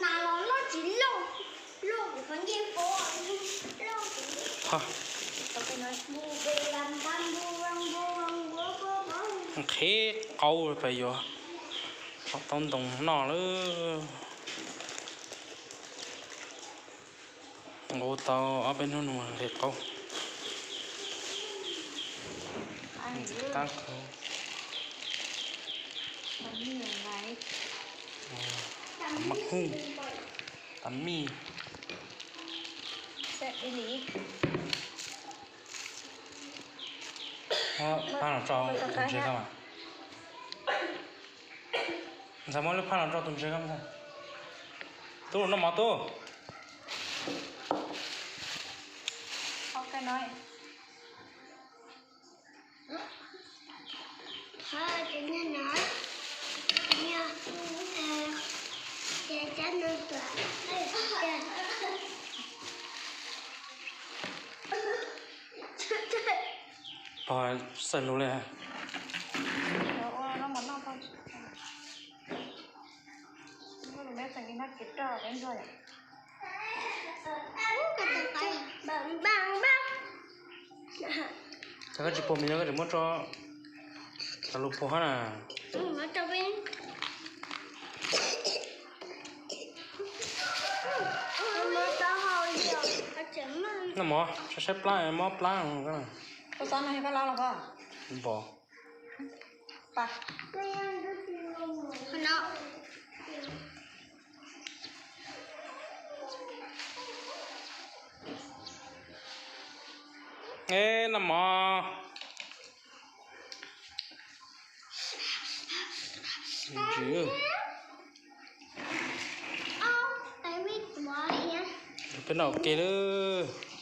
Nas los loj tsis loj, loj kuv qhov ncej pob, loj. Nqhis qaub pes yuav pom tau ntoo noj lawm. Nqus tau ob peb hnub nws nqhis qaub. Tab, maj huj, tab mij. Phaj los tso tus ntses ko mas. Ntxhais, muab lub phaj los tso tus ntses ko. Tub, noj mov tub. Pog xaws lus li. Ces koj tsis puas mis no koj tseem muab tso cov lus puas hab na. Noj mov, saib saib plab, mob plab. Npog. Eb, noj mov. Peb noj ua ke lawm.